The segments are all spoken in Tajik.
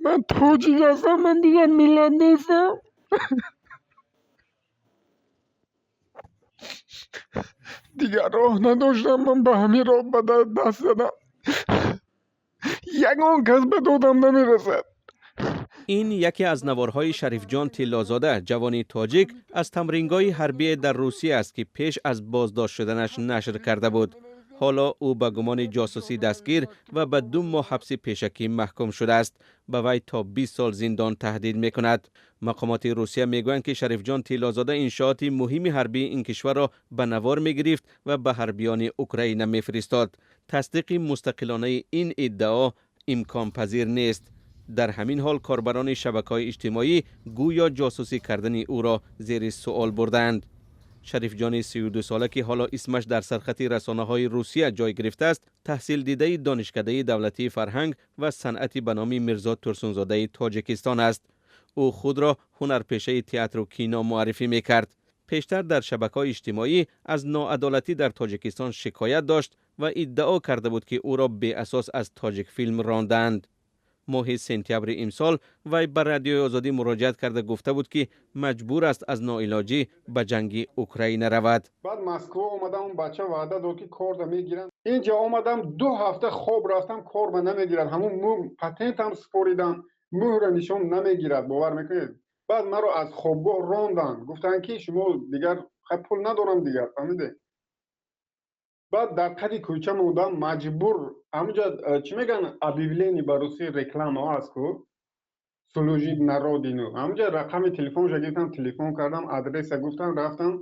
Ман тоҷик ҳастам, ман дигар миллат нестам. Дигар роҳ надоштам, ман ба ҳамин роҳ ба даст задам. Ягон кас ба додам намерасад. Ин яке аз наворҳои Шарифҷон Тиллозода, ҷавони тоҷик, аз тамрингоҳи ҳарбие дар Русия аст, ки пеш аз боздошт шуданаш нашр карда буд. Ҳоло ӯ ба гумони ҷосусӣ дастгир ва ба 2 моҳ ҳабси пешакӣ маҳкум шудааст. Ба вай то 20 сол зиндон таҳдид мекунад. Мақомоти Русия мегӯянд, ки Шарифҷон Тиллозода иншооти муҳими ҳарбии ин кишварро ба навор мегирифт ва ба ҳарбиёни Украина мефиристод. Тасдиқи мустақилонаи ин иддао имконпазир нест. Дар ҳамин ҳол корбарони шабакаҳои иҷтимоӣ гӯё ҷосусӣ кардани ӯро зери суол бурдаанд. Шарифҷони 32 сола, ки ҳоло исмаш дар сархати расонаҳои Русия ҷой гирифтааст, таҳсилдидаи Донишкадаи давлатии фарҳанг ва санъати ба номи Мирзо Турсунзодаи Тоҷикистон аст. Ӯ худро ҳунарпешаи театру кино муаррифӣ мекард. Пештар дар шабакаҳои иҷтимоӣ аз ноадолатӣ дар Тоҷикистон шикоят дошт ва иддао карда буд, ки ӯро беасос аз Тоҷикфилм рондаанд. Моҳи сентябри имсол вай ба Радиои Озодӣ муроҷиат карда гуфта буд, ки маҷбур аст аз ноилоҷӣ ба ҷанги Украина равад. Баъд Москва омадам, он бача ваъда дод, ки корда мегиранд. Инҷа омадам, 2 ҳафта хоб рафтам, корба намегирад. Ҳамун патентам супоридам, мӯҳра нишон намегирад, бовар мекунед? Баъд маро аз хобгоҳ ронданд, гуфтанд, ки шумо дигар пул надорам дигар, фаҳмидед? Баъд дар қади кӯча мондам, маҷбур ҳамунҷа чӣ мегӯянд, объявление ба русӣ реклама аст ку, служить на родину. Ҳамунҷа рақами телефонша гирифтам, телефон кардам, адреса гуфтам, рафтам,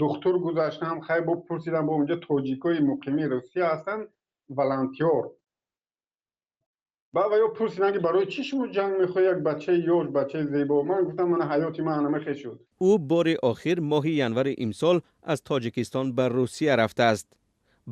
духтур гузаштам, хай бо пурсидам, бо унҷа тоҷикои муқими Русия ҳастанд, волонтёр. Баъд ва ё пурсидам, ки барои чӣ шумо ҷанг мехоҳед, як бачаи ёш, бачаи зебо. Ман гуфтам, мана ҳаёти ман ҳама хел шуд. Ӯ бори охир моҳи январи имсол аз Тоҷикистон ба Русия рафтааст.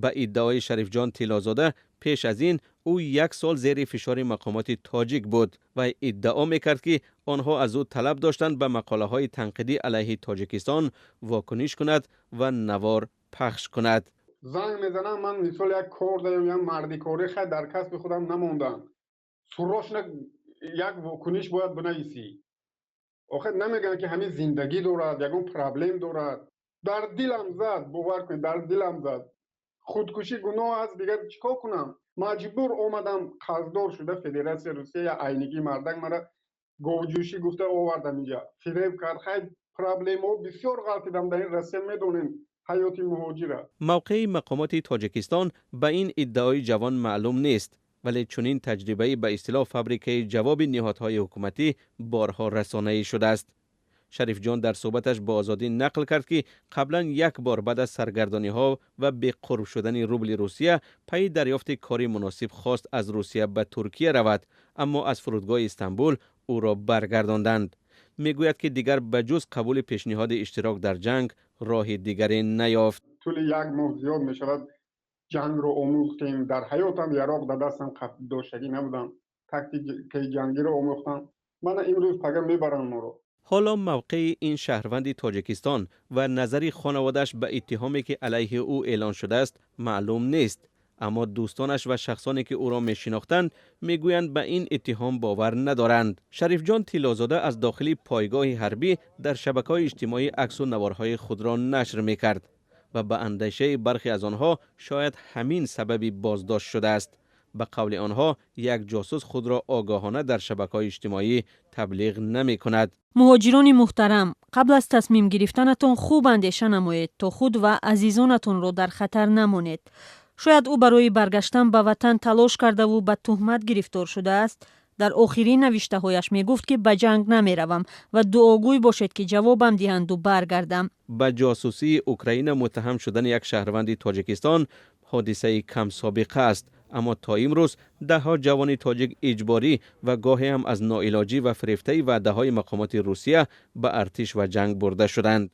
Ба иддаои Шарифҷон Тиллозода, пеш аз ин ӯ 1 сол зери фишори мақомоти тоҷик буд ва иддао мекард, ки онҳо аз ӯ талаб доштанд ба мақолаҳои танқидӣ алайҳи Тоҷикистон вокуниш кунад ва навор пахш кунад. Занг мезанам, ман мисол як кор даём, як мардикорӣ, хай дар касби худам намондам. Суррошна як вокуниш бояд бинависӣ. Охир намегӯянд, ки ҳамин зиндагӣ дорад, ягон проблем дорад. Дар дилам зад, бовар кунед, дар дилам зад. Худкушӣ гуноҳ аст, дигар чӣ кор кунам? Маҷбур омадам, қарздор шуда Федератсияи Русия, я айнигӣ мардак мара говҷӯшӣ гуфта овардам инҷа. Фиреб кард, хай проблемаҳо бисёр ғалтидам дар ин Россия, медонем ҳаёти муҳоҷира. Мавқеи мақомоти Тоҷикистон ба ин иддаои ҷавон маълум нест, вале чунин таҷрибаи ба истилоҳ фабрикаи ҷавоби ниҳодҳои ҳукуматӣ борҳо расонаӣ шудааст. Шарифҷон дар суҳбаташ бо Озодӣ нақл кард, ки қаблан як бор баъд аз саргардониҳо ва беқурб шудани рубли Русия пайи дарёфти кори муносиб хост аз Русия ба Туркия равад, аммо аз фурудгоҳи Истанбул ӯро баргардонданд. Мегӯяд, ки дигар ба ҷуз қабули пешниҳоди иштирок дар ҷанг роҳи дигаре наёфт. Тӯли 1 моҳ зиёд мешавад ҷангро омӯхтем. Дар ҳаётам яроқ дар дастам доштагӣ набудам. Тактикаи ҷангиро омӯхтам. Мана имрӯз пага мебаранд моро. Ҳоло мавқеи ин шаҳрванди Тоҷикистон ва назари хонаводааш ба иттиҳоме, ки алайҳи ӯ эълон шудааст, маълум нест. Аммо дӯстонаш ва шахсоне, ки ӯро мешинохтанд, мегӯянд ба ин иттиҳом бовар надоранд. Шарифҷон Тиллозода аз дохили пойгоҳи ҳарбӣ дар шабакаҳои иҷтимоӣ аксу наворҳои худро нашр мекард ва ба андешаи бархе аз онҳо шояд ҳамин сабаби боздошт шудааст. Ба қавли онҳо як ҷосус худро огаҳона дар шабакаҳои иҷтимоӣ таблиғ намекунад. Муҳоҷирони муҳтарам, қабл аз тасмим гирифтанатон хуб андеша намоед, то худ ва азизонатонро дар хатар намонед. Шояд ӯ барои баргаштан ба ватан талош кардаву ба туҳмат гирифтор шудааст. Дар охирин навиштаҳояш мегуфт, ки ба ҷанг намеравам ва дуогӯй бошед, ки ҷавобам диҳанду баргардам. Ба ҷосусии Украина муттаҳам шудани як шаҳрванди Тоҷикистон ҳодисаи камсобиқа аст, аммо то имрӯз даҳҳо ҷавони тоҷик иҷборӣ ва гоҳе ҳам аз ноилоҷӣ ва фирефтаи ваъдаҳои мақомоти Русия ба артиш ва ҷанг бурда шуданд.